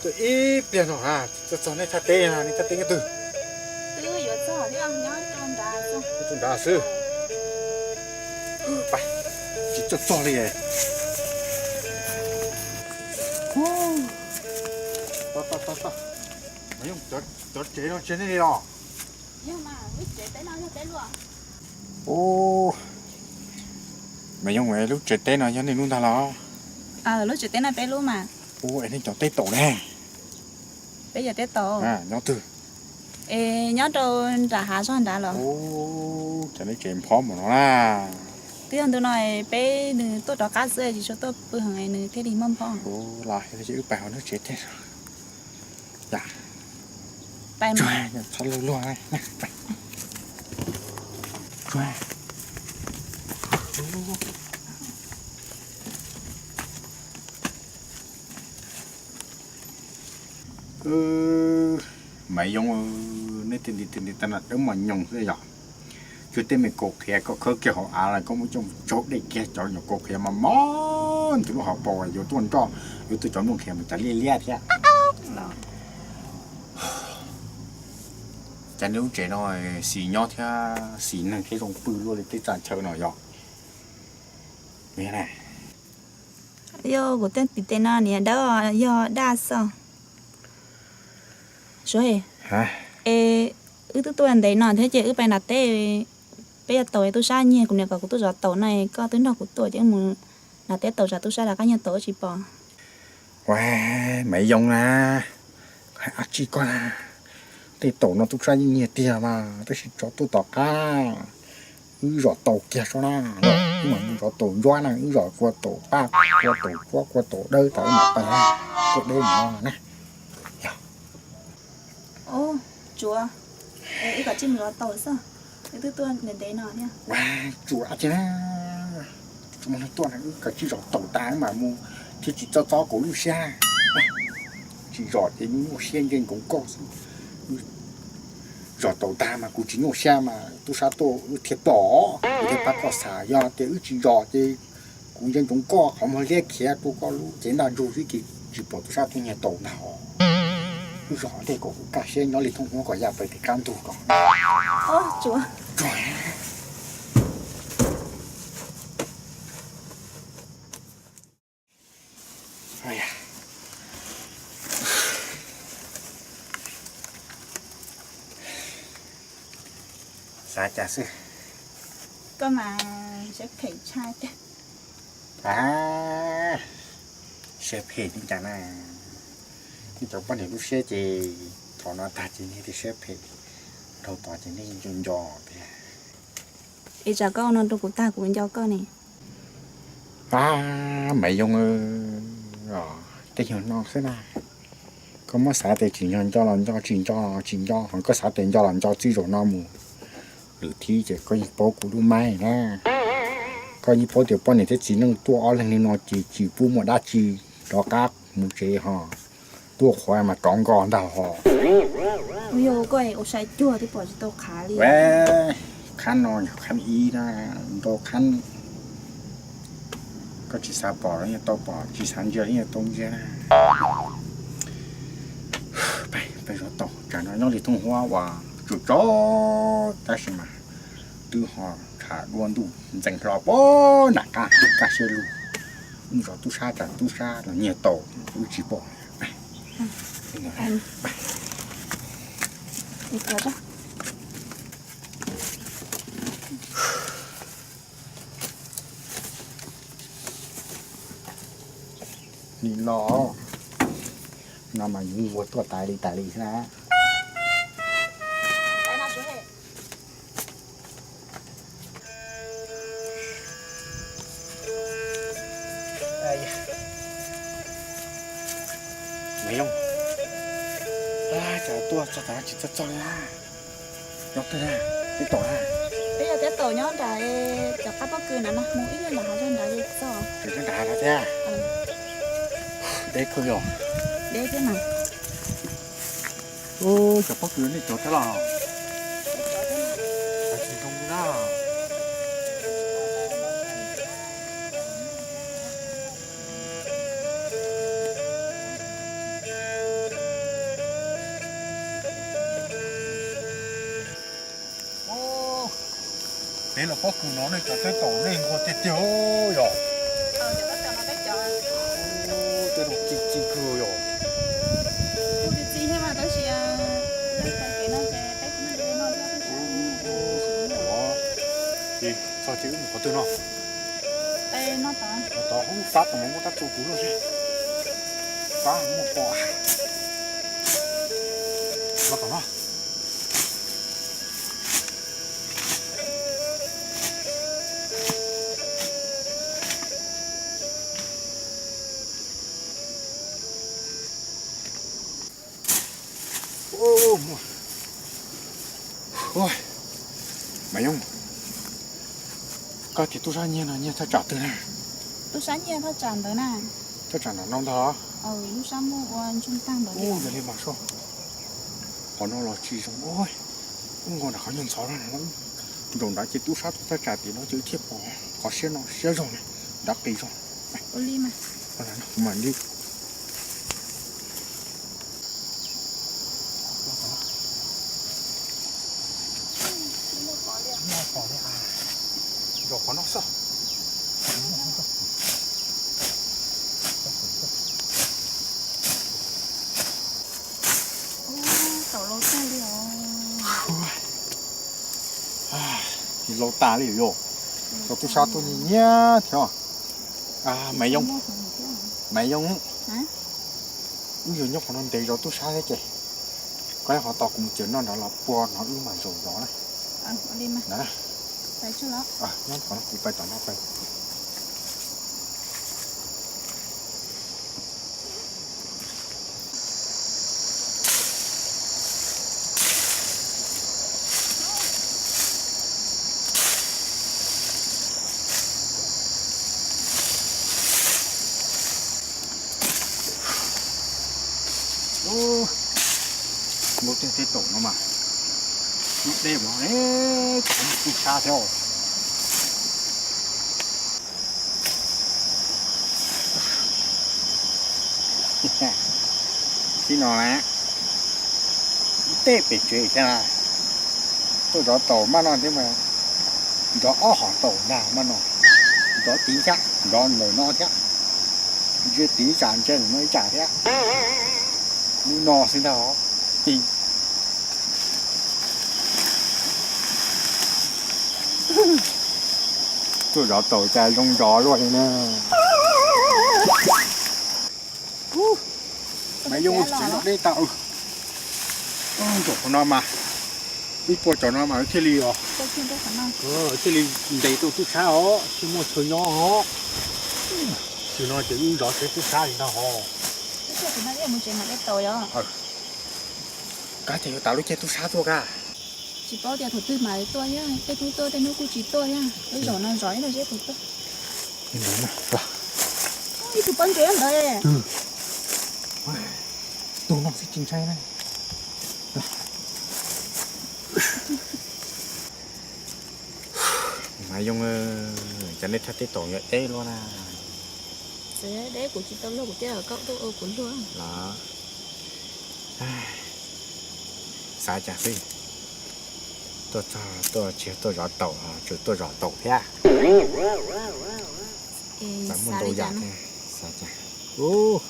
Ib pliag no txog txog nej thaj teb, nej thaj teb nyob twg? Nyob rau nrad xwb. Tsis txog txog li. Cov tsev no tsev nej li los? Ub, mas yog lub tsev teb no yog nej lub ntag los? Lub tsev teb no peb lub mas. Ub, es nej cov teb taum ne? Peb cov teb taum nyob twg? Es nyob rau nram hav zog nrad los? Ub, cas nej tsev phob mus no na. Twb yog ntu no peb nws tuaj rov qab xwb tsis tshua tuaj pw heev nws thiaj li mob phob. Ub, los wb pais hauv lub tsev teb. Txhob luag luag. Maiv Yoov, nej tej nti tej nti tag no dawb mos nyoos xwb yog. Cuag tej me kaus qhiav koj khawb kiag hauv av los koj muab coj mus tsaug dej kiag, cov nyuam kaus qhiav mas mos ntug lub hauv paus yuav tuaj nroj, yuav tuaj cov nplooj qhiav mas cas liab liab thiab. Cas nej lub tsev no xis nyob thiab xis neeg thiab zoo pw luaj li tej txaj chaw no yog? Yog kuv tej tim tes no niam dawb yog daj xwb. Suav, es wb twb tuaj ntev no thiab ces wb pais nram teb, peb yuav taus tub sab nyiag, kuv niam kom kuv tuaj zov taus no, koj twb nrog kuv tuaj ces wb mus nram teb taus tsam tub sab rov qab nyiag taus wb tsis pom. Ua, Maiv Yoov na, hais dab tsi koj na, tej taum no tub sab yeej nyiag tiag mas tab sis tso tuaj tom qab, wb zov taus kiag soj na, wb mam mus zov taus ntsuab na, wb zov kua taus paj, kua taus tsuab, kua taus dawb tas wb mam pais na, tuaj deb mus no na. Tsuav, es wb kom tsij mus zov taus xwb, wb twb tuaj ntev ntev no thiab. Tsuav dab tsi na, tsuav mas tuaj na, wb kom tsij zov taus tas wb mam mus, thiaj tsis txob txob kuv lub siab. Tsis zov ces nyuaj siab ntsia ntsoov koj xwb. Zov taus tas mas kuv tsis nyuaj siab mas tub sab tuaj wb thiaj pom, kuv thiaj pab koj xav. Yog tias wb tsis zov ces kuv ntsia ntsoov koj qhov muag liab khiav rau koj lub cev ntaj ntsug xwb ces tsis pom tub sab tuaj nyiag taus ntag. Wb zov tej kom kuv kaj siab nyob li thooj huab kom ya pais tim qab ntug kom. Xav cas xwb. Koj mas siab phem tshaj tiag. A, siab phem li cas na. Nej cov poj niam lub siab ces thaum no tag ces nej thiaj siab phem, dhau tod ces nej nco nco tiag. Es tsam koj ua no rau kuv tag kuv nco koj ne. A, Maiv Yoov, tej yog no xwb na. Koj muab xav tias tsim nyog nco los nco, tsis nco los tsis nco, ho koj xav tias nco los nco txij zaum no mus lwm thib ces koj yeej paub kuv lub maib na. Koj yeej paub tias poj niam thiab txiv neej tuaj ob leeg li no ces tsis pub muaj dab tsi rov qab mus tsev ho tuaj qhuav mas rov nkoj ntag ho. Yog koj ua sai cuag twb pom tsis tau qhav li. Qhab no yog qhab ib na, ntau qhab koj tsis xav pom los yeej tau pom, tsis xav ntsia los yeej tau ntsia na. Peb zov taus tsam no nyob li thooj huab uas tsaus tsaus tab sis mas twb ho tshav dua ntuj ntxeev hlo pem nram qab kaj siab lug. Wb zov tub sab tsam tub sab los nyiag taus wb tsis pom. Nim no, no mas yus ua tuaj tas li tas li xwb na. Maiv Yoov, cas tuaj txog tas tsis txog txog li na. Nyob twg na? Teb taum na? Peb yog teb taum nyob nram cov qab pob kws na no, mus ib nyuag nram hav zog nrad ces txog. Tseem nyob nram hav zog thiab? Deb kawg yog. Deb thiab mas. Ub, cov pob kws nej cov thiab los? Tsis zoo li na. Peb los pob kws no nej cov teb taum nej nquag tiag tiag yog. Tej no txi txi kawg yog. Ces txog ces wb mus qhov twg no? Tod hub fab tom no muaj tab tsu kuv luaj seb. Fab muaj pom. Los tom no. Mas Yoov, koj tias tub sab nyiag no nyiag thaj tsam twg na? Tub sab nyiag thaj tsam ntawd na. Thaj tsam nram no ntag los? Lub sab muag ua ntsoog tag ntawd. Yog li mas soj, qhov no los tsis zoo. Wb nkaus nram qhov nyuag ntxhov no, nraum nrad ces tub sab tuaj thaj tsam tim no ces thiaj pom qhov siab no siab zog na, nrad qis zog. Kuv mam li Laus tas li yog, cov tub sab tuaj nyiag nyiag thiab. Maiv Yoov, Maiv Yoov, wb yuav nyob qhov no ntev zov tub sab thiab ces koj nyob qhov tod kuv mus txiav noj nrad los pua no wb mam zaum zov na. Nyob qhov no kuv pais tom no pais. Lub teb teb taum no mas, lub teb mas, tub sab thiab. Txij no na, ib teg pem tsev thiab na, tuaj zov taum maj no thiab mas, zov ob hom taum ntag maj no, zov tiv thiab, zov ntawm no thiab, ntsia tiv ib tsam ntsia ntawm no ib tsam thiab, lub no xwb ntag os. Tuaj zov taum cas zoo zov luaj li na. Maiv Yoov, tsev no deb tas. Zaum qhov no mas, wb pua cov no mas wb thiaj li os, thiaj li ntes tau tub sab os, thiaj muaj chaw nyob os. Tsis no ces wb zov tsev tub sab li ntag hos. Kab tias yuav tas lub caij tub sab tuaj kab. Tsis paub tias thaum twg mas tuaj thiab, tej hnub tuaj tej hnub kuj tsis tuaj thiab. Wb zaum no zov ib zaug seb puas tuaj. Ib tug pob ntsuam ntawd. Tus no xwb tsis ntshai na. Maiv Yoov, cas nej thaj teb taum yuav deb luaj na. Deb kuv tsis tau luag kuv thiaj kom koj tuaj ua kuv luag los. Xav cas xwb, tuaj txog tuaj tsis tuaj zov taum, tseem tuaj zov taum thiab. Xav muaj ntau yam thiab, xav cas. Kuv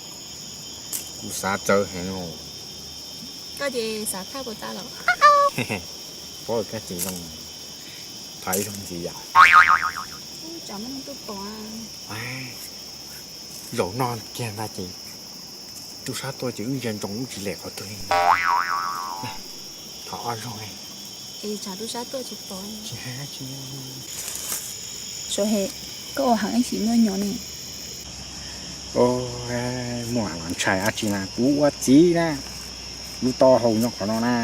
xav txawv heev os. Koj ces xav thaj puas tag los? Paub kab tsis zoo, thov ib zaug ntxiv yom. Zaum no kiag ntag ces tub sab tuaj ces wb ntsia ntsoov wb tsis lem qhov twg li. Thov ob zaug. Tub sab tuaj tsis pom. Tsis hais tsis. Suav hem, koj ua heev ib sim muaj nyuam ne. Muaj los ntshai dab tsi na, kuv ua txiv na, lub taub hau nyob qhov no na.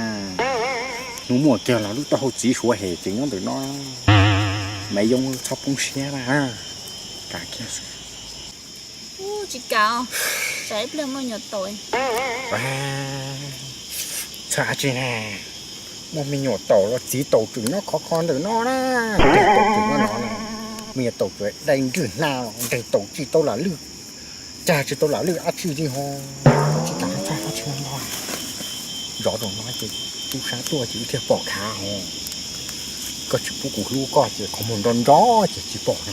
Hnub muaj kiag los lub taub hau txiv Suav hem tseem nyob ntawm no. Maiv Yoov txhob poob siab na, kav kiag xwb. Tsis kam, tsam ib pliag muaj nyuam taum. Txhaj dab tsi na, muaj me nyuam taum los txiv taum tseem nyob khov kho ntawm no na. Nreeg taum tseem nyob no na, me nyuam taum tseem dai nrwg hna, nreeg taum tsis tau lam lwj, cag tsis tau lam lwj dab tsi li ho. Tsis kam txhaj dab tsi no, zov zaum no ces tub sab tuaj ces wb thiaj pom khav ho. Koj tsis pub kuv hlub koj ces qhov muag nro nro ces tsis pom no.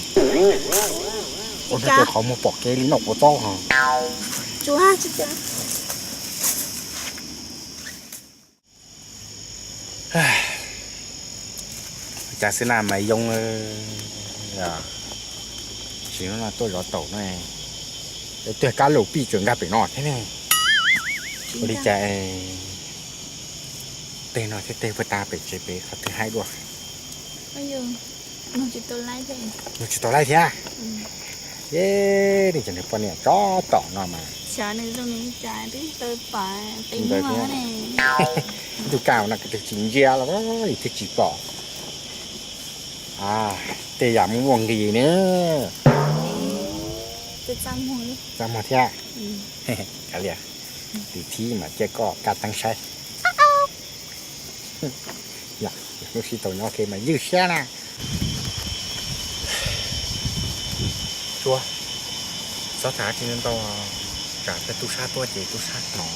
Ua no ces qhov muag pom kev li noj quav txob ho. Cas xwb na Maiv Yoo, tsis no tuaj zov taum no, twg kab laum pij tseem nkag pem no thiab ne. Ua li cas tej no thiab tej puag ta pem tsev pem qhov twg haib dua. Nug tsis tau laij thiab. Yej, li cas nws poj niam tsob tom no mas. Ntawd thiab. Tus kab no twb tsis ntsia los twb tsis pom. Tej yam muaj muaj nqis ne. Txaj muag thiab. Kav liam, tus thib mas cia koj kaj teeb saib. Yog lub sib tau nyob ke mas ywj siab na. Tsuas, txhob tham tsis ntau, tsam tub sab tuaj ces tub sab hnov.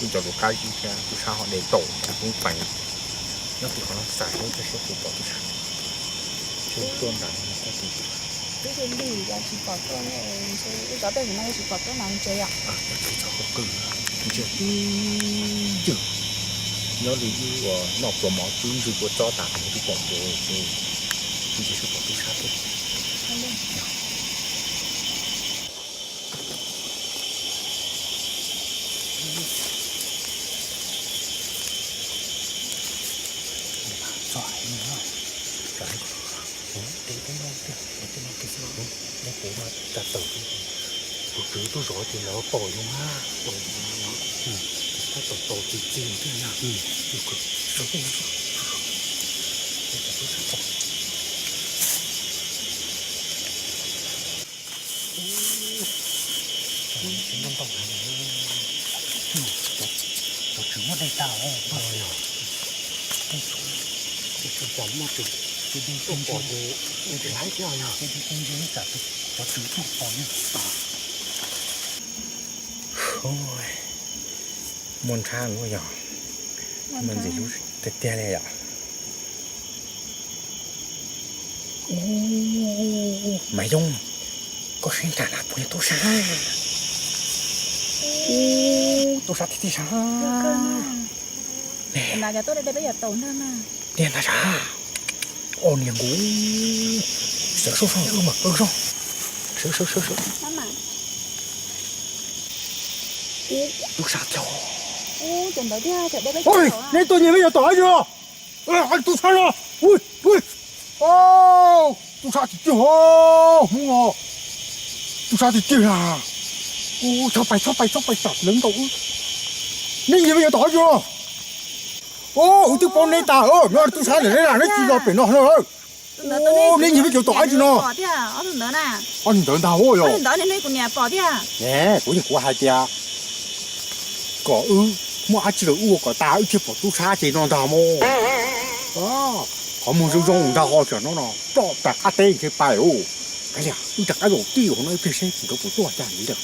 Ib cov lus qab zib thiab tub sab ho de taum coob peev. Nyob tim qhov no xav seb puas pom tub sab. Tuaj nram no tag kis. Twb yog lig yog tsis pom tuaj ne, ntshe wb zov tej ntawm no yog tsis pom tuaj mas ntse yom. Txhob qw, ntsia tib ncws. Nyob li wb uas noj pluas mov twb ntswg kua txob tas twb pom nkaus ces ntsia seb pom tub sab tuaj. Txog heev no, teb teb no tiag, teb no tiag xwb, neb puas muaj caj taws, tus tswv tuaj zov ces lawv pom yus na. Tab tom tau txi txiv thiab na. Ntau ntau heev. Cov tswv muab de tag os. Cov tswv pom muaj tswv, cov de tag ntsia, cov de tag ntsia tsam cov tswv tuaj pom yus. Muaj ntshab lub yog, muaj ntxim hlub tiag tiag li yom. Ub, Maiv Yoo, koj saib nram na puas yog tub sab? Ub, tub sab tiag tiag sab. Tiag ntag sab. Os niag nkuv, sawv sawv sawv, wb mam qw zog. Sawv sawv sawv sawv. Tub sab tiag. Neb tuaj nyiag peb cov taum dab tsi no? Tub sab no. Tub sab tiag tiag, Hmoob no. Tub sab tiag tiag na. Txhob pais txhob pais txhob pais, tam lawv ntaus wb. Neb nyiag peb cov taum dab tsi no? Wb twb paub neb tas, nyob tub sab ntawm neb na, neb tsis los pem no no lawm. Neb nyiag peb cov taum dab tsi no? Ob tug ntawd ntag os. Kuv yeej kuv hais tias kom wb muaj dab tsi los wb ua kom tas, wb thiaj pom tub sab ces no ntag mog. Qhov muag zoo zoo ntag ho, tam no no ploj tas qab teb ntshe pais os. Kav liam, wb rov qab zaum tij hauv no ib pliag seb nkawd puas tuaj cas li lawm.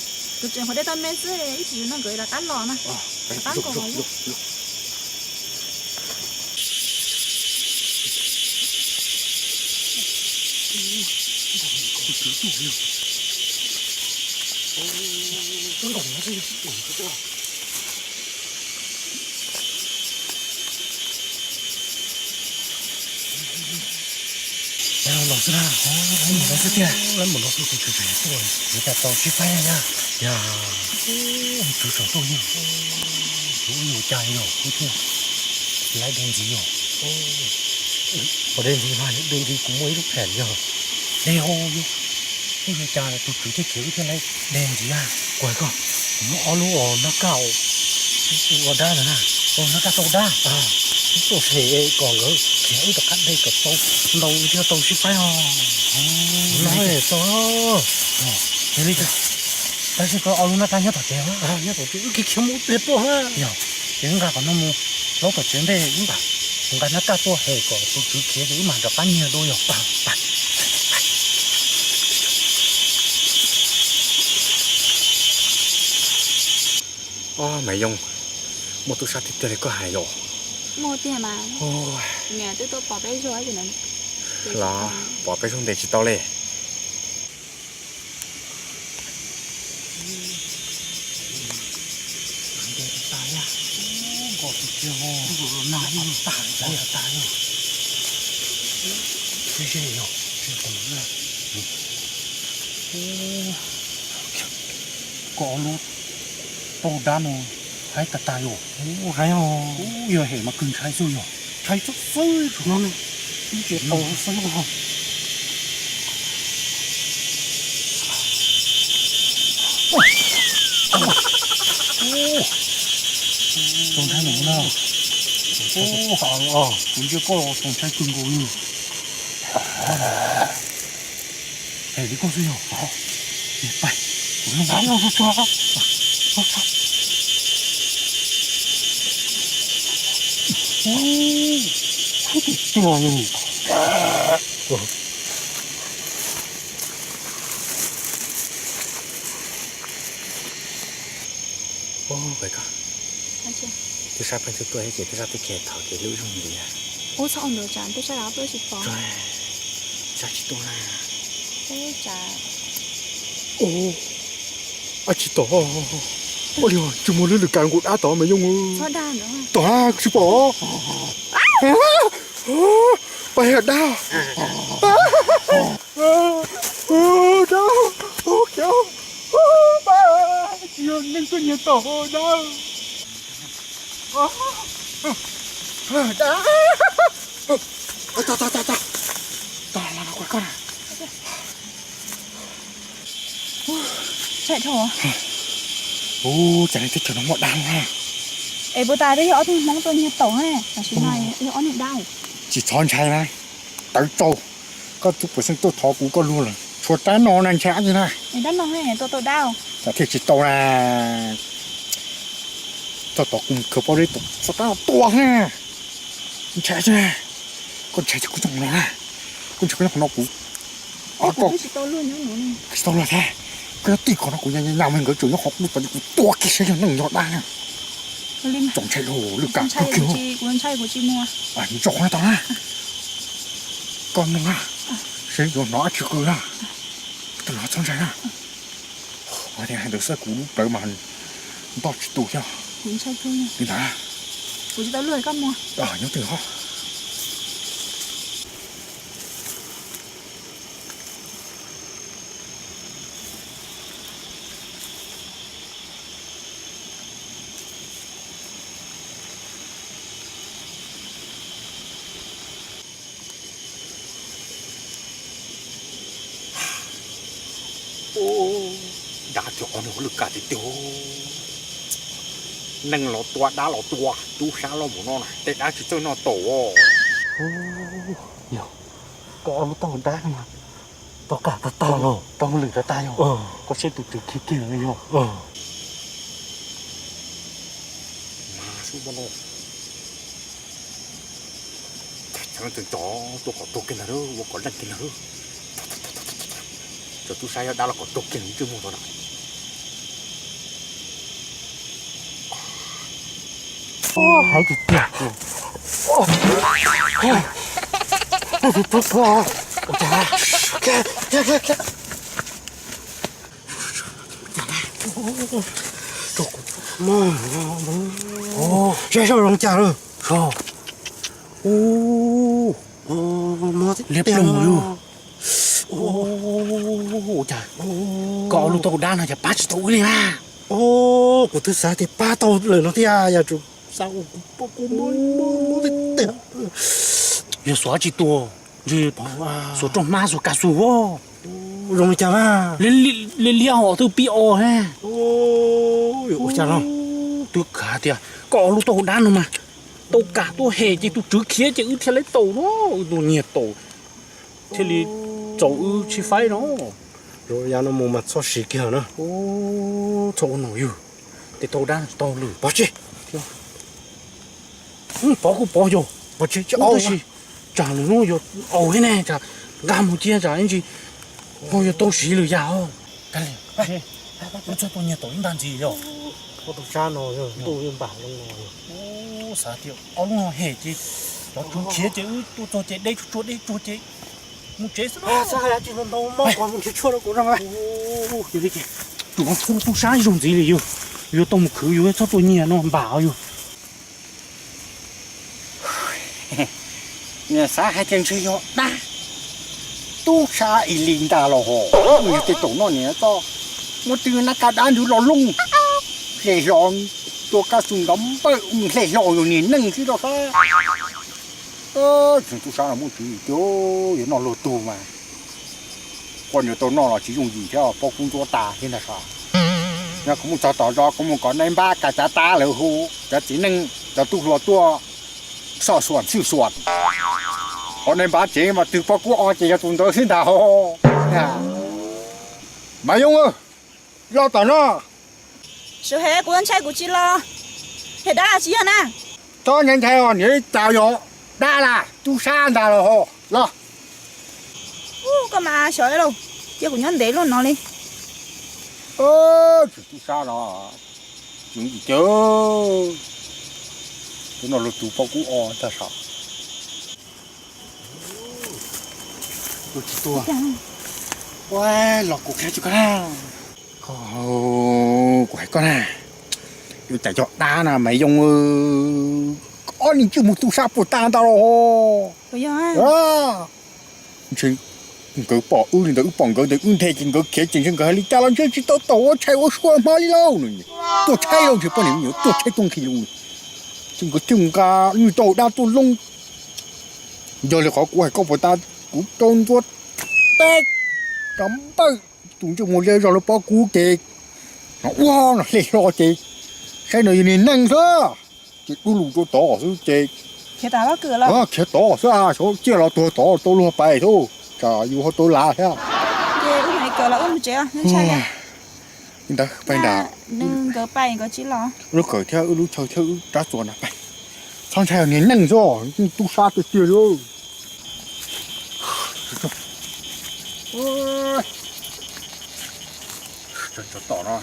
Los xwb na, los xwb tiag, los xwb tiag, yuav cas tau sib faib na. Yog, tswv tsaus ntuj yog, yuav ua cas yog wb thiaj laiv de ntxiv yog. Ua de ntxiv mas de ntxiv kuv muaj ib lub phem yog, de ho yog, yuav cas tus tswv thiaj khiav wb thiaj laiv de ntxiv na. Kuv hais koj, kuv muaj ob lub os nab kaj ua dab ntawd na, os nab kaj tau dab, tuaj se kom nkawd khiav wb rov qab de kom tau ntau thiaj tau sib faib os. Tau, tab sis koj ob lub nab kaj nyob tom tsev, nyob tom tsev wb khiav khiav mus ib pliag tuaj na. Yog, ces wb nqa qhov no mus laub tom tsev ntej, wb nqa nab kaj tuaj hem kom tus tswv khiav ces wb mam rov qab nyiag dua yog. Ob, Maiv Yoo, muaj tub sab tiag tiag li koj hais yom. Muaj tiag mas. Niam twb tuaj pom peb zog. Los pom peb zog ntes tsis tau li. Koj lub tauj dab no haib tag tag yom. Haib os. Yog hem mas kawg ntshai xwb yog. Ntshai xwb xwb thaum no ne. Ib tse tau xwb os. Txaus ntshai mus no. Kuv ntsia koj los txaus ntshai kawg nkaus li. Hem li koj xwb yog. Pais, kuv lub ntawd. Ub, ub, ub. Ub, pais koj. Tub sab pheej tuaj tuaj thiab ces tub sab twb khe thov kev hlub zoo li. Ub, txhob ua ntawd tsam tub sab lawv tuaj tsis pom. Tub sab tsis tuaj na. Ub, tsis tom. Ua li tsis muaj lub lwm kas nkaus dab tod mas yooj. Tom, tsis pom. Pab dab. Dab. Tsis yog neeg tuaj nyiag tom dab. Dab. Tog, tog, tog, tog. Tog, los no kuv koj na. Ub, cas li teb chaws no muaj dab na. Es puas tas twb yog ob tug Hmoob tuaj nyiag taum na, tam sim no yog ob niag dab. Tsis txhob ntshai na, tawv tau. Koj tus pej xeem tuaj thov kuv koj lug lawm, tshuav rab no na, ntshai dab tsi na. Rab no tuaj tau dab. Cas thiaj tsis tau na. Txog tod kuv khaws pob zeb tom tshuav rab no tua na. Ntshai tsi na. Koj ntshai ces koj txhob mus no na. Koj ntshai koj nyob qhov no kuv. Koj tsis tau luag thiab. Koj nyob tim qhov no kuv nyas nyas me nkawd tseem nyob qhov kuv tod ces kuv tua kiag saib yog neeg yog dab na. Txaus ntshai lauj, lwm kam kawg kiag. Ntsaum qhov no tod na. Koj mloog na, seb yuav hnov dab tsi qw na. Koj tsis txhob ntshai na. Hais ntawd xwb kuv lub plawv mas ntoj tsis tu thiab. Li ntawd. Nyob twg ho. Dab tiag, qhov no lwm kam tiag tiag. Neeg los tua, dab los tua, tub sab loj npaum no na, tej dab tsis txawj noj taum os. Yog, koj ob lub taub hau dab no mas tau kam tag tag los tau lwm tag tag yog. Koj saib tus tswv khiav kiag yog. Mas sub no. Cov no tseem cov tuaj kom tuag kiag ntag, ua kom leej kiag ntag. Cov tub sab yog dab los kom tuag kiag ntsej muag tod na. Hais tiag tiag. Saib saib zoo cas lawm. Liab ploog lug. Ua cas koj lub taub hau dab no cas pab tsis tau wb li na. Kuv twb xav tias pab tau lawm no thiab, yog tsum xav ua kuv poj kuv mob mob tiag tiag. Yog xuas tsis tua, ntshe xuas rau hmab xuas kav xus. Zoo li cas na? Liab liab hos twb pib o he. Ua cas no? Twb kav tias koj lub taub hau dab no mas tau kam tuaj hem ces tus tswv khiav ces wb thiaj li taum no, wb tuaj nyiag taum thiaj li txaus wb tshib faib no. Zoo li no mus mas txhob siv kiag na. Txhob ua no yog tej taub hau dab tsis tau lwm pov tseg. Pov kuj pov yog pov tseg, tab sis tsam lwm hnub yuav au thiab ne, tsam nkag mus cia tsam ib ntsis ho yuav tau siv lwm yam os. Wb txhob tuaj nyiag taum ib ntag ntxiv yog. Ua tus sab no ntuj yeej npam zoo no yog. Xav tias ob lub no hem ces cov tsuv khiav ces wb tuaj txog ces deb tsuag tsuag deb tsuag ces mus tsev xwb no. Tus no tub sab zoo ntxiv li yus, yuav tau mus khwv yus txhob tuaj nyiag no npam yus. Xav hais tias ntshe yog dab tub sab ib li ntag los ho. Yog tej taum no niam txoj muab twg nab kaj dab ntxwv lo looj hle hlo, tua kab xu nrov npawj hle hlo yus niag neej xwb rau sab. Tseem tub sab no muaj tswv yim tiag, yuav noj luag tug mas quaj nws tau noj los tsis yooj yim thiab, pob kub ntsuab tas thiab ntag sav. Yog kuv mus txog tom zos kuv mus kom nais npab kav cav tab lawv hu cov txiv neej cov tub hluas tuaj soj xuam xwj xuam. Qhov nais npab tsev mas twg pob kub o ces yog tus ntawd xwb ntag. Mas Yooj, los tom no. Sawv hev, kuv ntshai kuv tsis los. Hem dab tsis yog na. Txhob ntshai ntshai os, niam, cas yog dab las tub sab ntag los ho. Los. Koj mas xyov lauj, cia kuv nyob ntev luaj no li. Tseem tub sab no, tseem yim cav, tus no luag tus pob kub o tag sav. Ua los kuv qhia rau koj na. Kuv hais koj na, yuav cas cov dab na mas Yooj, ob niag ntsej muag tub sab puas tag ntag los. Ntshe nkawd pom wb li ntawd, wb pom nkawd ntawd, wb nthe ces nkawd khiav ces ntshe nkawd hais li cas los ntshe tsis tau taum ua tshais ua sua hmo li lauj. Tuaj tshaib lauj, ntshe poj niam me nyuam tuaj tshaib tuaj nqhis lauj. Ces nkawd thiaj nqa nyuj tau dab tuaj loob. Yog li qhov kuv hais koj puas tas, kuv rau ntxuav teb rau npawj tus ntsej muag liab zog lub pob kub ces no ua no hle hlo ces saib no yog niag neeg xwb. Ces dub lus rau tod xwb ces khiav tod xwb, xyov ciaj los tuag tod tau luag pais xwb, tsam yus ho tau lav thiab. Li ntawd pais nram lub kawm thiab wb lub chaw thiab wb rab txuas na pais. Txhob ntshai niag neeg xwb, tub sab tiag tiag li. Tom no.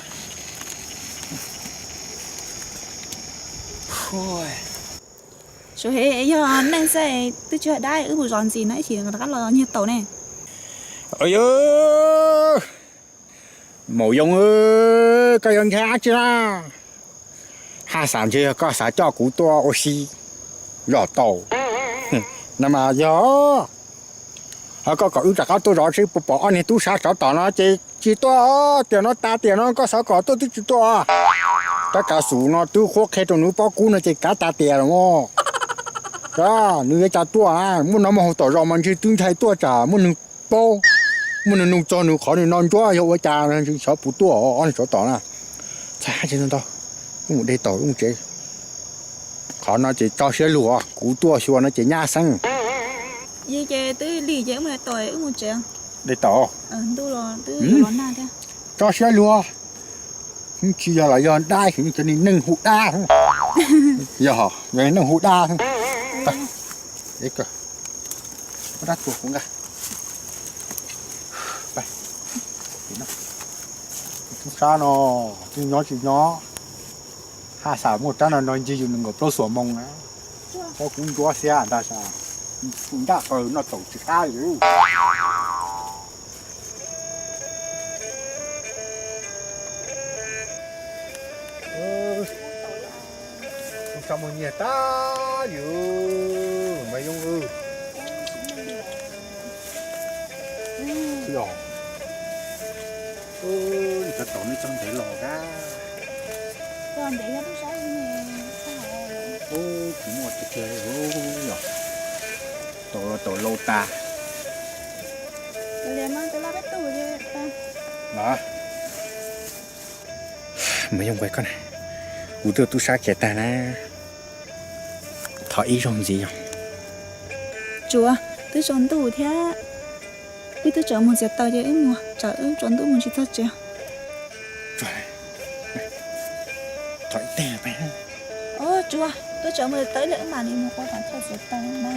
Sawv hev, yog neeg xwb twb tsis yog dab, wb mus zov ntxiv no ib chim rov qab los nyiag taum ne. Maum Yooj, koj yuav ntshai dab tsi na? Haj xam ntshe yog koj xav coj kuv tuaj ua si zov taum no mas yog. Ho koj kom wb rov qab tuaj zov seb puas pom ob niag tub sab tsov tom no ces tsis tuaj. Tiam no tas tiam no koj xav kom tuaj twb tsis tuaj. Rab kav xum no twb qhuab qhia rau nws pob kub no ces kav tas tiam los. Nws yuav cas tuaj na, muaj no muaj hauv tom zos mas ntshe twb ntshai tuaj tsam muaj neeg paub, muaj neeg nug txog nws qhov nws no ntsuab yog ua cas ntshe xyov puas tuaj ob niag tsov tom na. Txhais tsis ntau, wb mus de taum wb mus tsev. Qhov no ces tso siab lug, kuv tuaj xyuas no ces nyab xeeb. De taum, tso siab lug, tsis yog los yog dab, cov niag neeg hu dab, yog yog neeg hu dab. Dab tuag kuv nqa. Tub sab no, tub nyob tsis nyob, haj xam muaj rab no no ncig yus nees nkaum plaub xuab moos na. Pob kub ntsuab xiab ntag, tus nraj qaws noj taum tsis qab li. Tus sab muag nyiag tag yus mas Yooj. Cov taum no txog ntev los kab. Kuv muaj tiag tiag, taum los taum lau tas. Mas Yooj, kuv twb tub sab khiav tag na, thov ib zaug ntxiv yog. Tsuav, twb tsaus ntuj thiab, wb twb tseem mus txiav taws ces wb mus, tsam wb tsaus ntuj mus tsis txog tsev. Thov ib teg. Tsuav, wb tseem mus txiav taws ib lwm wb mam li mus ua kom txog txiav taws na.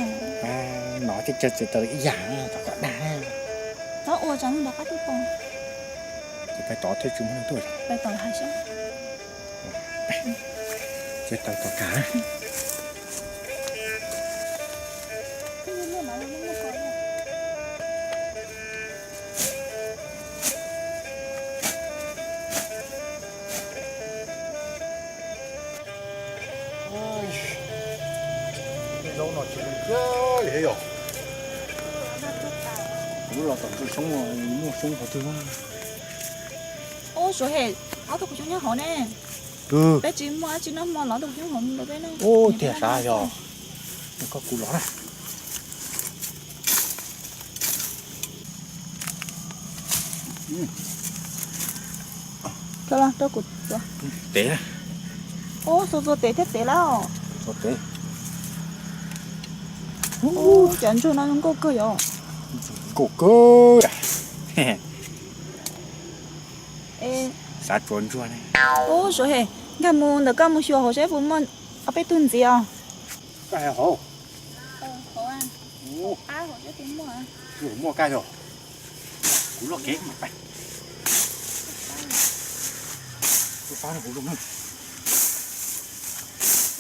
No txog txiav taws ib yam, thov kom dag. Txhob ua tsam hnub rov qab twb pom. Ces pais tod thiaj tsis muaj neeg tuaj. Pais tod hais seb. Txiav taws tom kag. Yog, kuv los tom ntug xyoob, muaj xyoob qhov twg? Ub, Suav hem, ob tug kaus xyoob nyob hauv ne. Peb tsis muaj dab tsi noj hmo los ob tug kaus xyoob hauv rau peb noj. Ub, tiag sav yog. Koj kuv los na. Rau kuv txua. Tev. Ub, txua txua tev thiab tev lawm. Txua tev. Ub, cov ntsuag no zoo nkauj kawg yom. Nkauj kawg. Xav tsuav ntsuag ne. Ub, Suav hem, nkag mus ntawm koj mus xyuas hauv seb puas muaj ob peb tug ntxiv os. Koj hais hauv. Muaj koj yog. Kuv loj kev mas pais. Kuv fab kuv zoo na.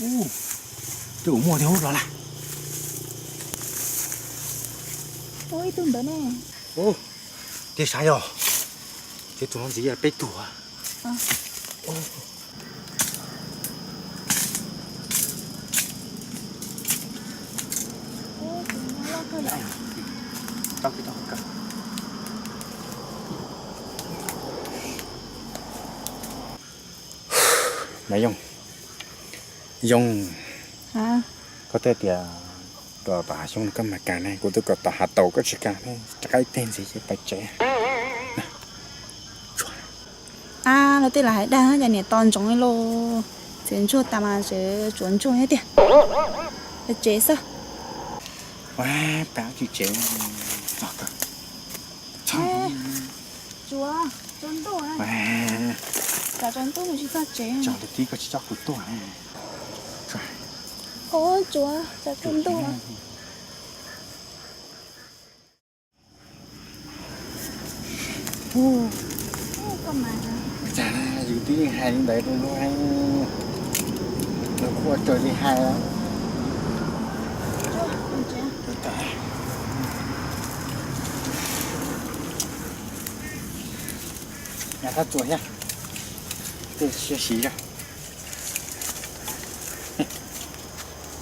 Ub, twb ua muaj thiab hub los lawm. Ub, ib tug ntawd ne. Ub, tiag sav yog. Ces tus no ntxiv yog peb tug. Mas Yooj, Yooj, koj twb tias tom hav xyoob no koj mas kag ne, kuv twb kom tom hav tau koj tsis kag ne, rov qab ib teg ntxiv ces pais tsev. A, luag tej laus hais dag, cas niam tos ntsoov li lauj. Txiav ntsuag tas mas tseem tsuav ntsuag thiab tiag. Pais tsev xwb. Pais tsis tsev. Tsuav, tsaus ntuj. Tsam tsaus ntuj mus tsis txog tsev. Tsuav, tsam tsaus ntuj. Cas yus twb hais li ntawd rau luag, luag kuj ua raws li hais. Nqa thab txuas thiab, tej siab siv zog.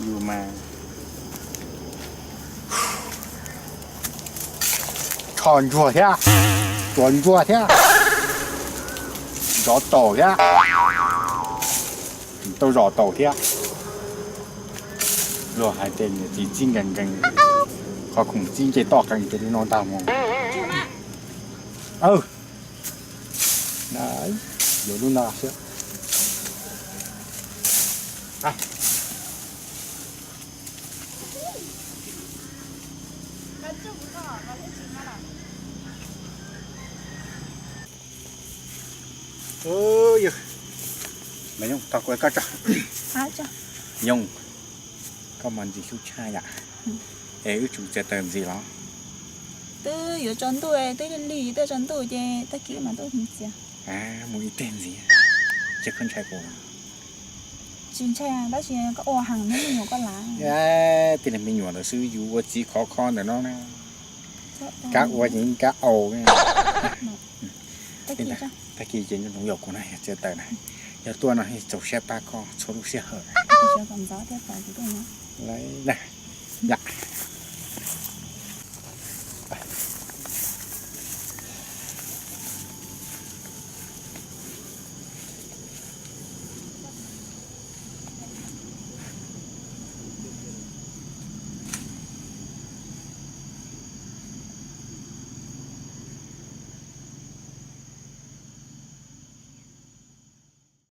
Yus mas kho ntsuag thiab, tuav ntsuag thiab, zov taum thiab, tau zov taum thiab. Luag hais tias niam txiv txib nkees nkees, qhov khoom txib nce toj qees ces li no ntag mus. Aw, yuav lub no xwb. Mas Yooj, tos kuv koj tso. Yooj, koj mas ntxim hlub tshaj yam. Es wb tsum txiav taws ntxiv los? Twb yuav tsaus ntuj, twb lig lig twb tsaus ntuj ces tag kis mam tuaj mus txiav. Mus ib teg ntxiv, ces koj ntshai kuv? Tsis ntshai, tab sis koj ua heev, me nyuam koj lav. Tij laug me nyuam ntawd xwb, yus ua txiv khov kho ntawm no na. Kab ua ces kab au. Tag kis ces nco ntsoov yaum kuv na, yog txiav taws na, yog tuaj no txaus siab pab koj txhua lub sij hawm.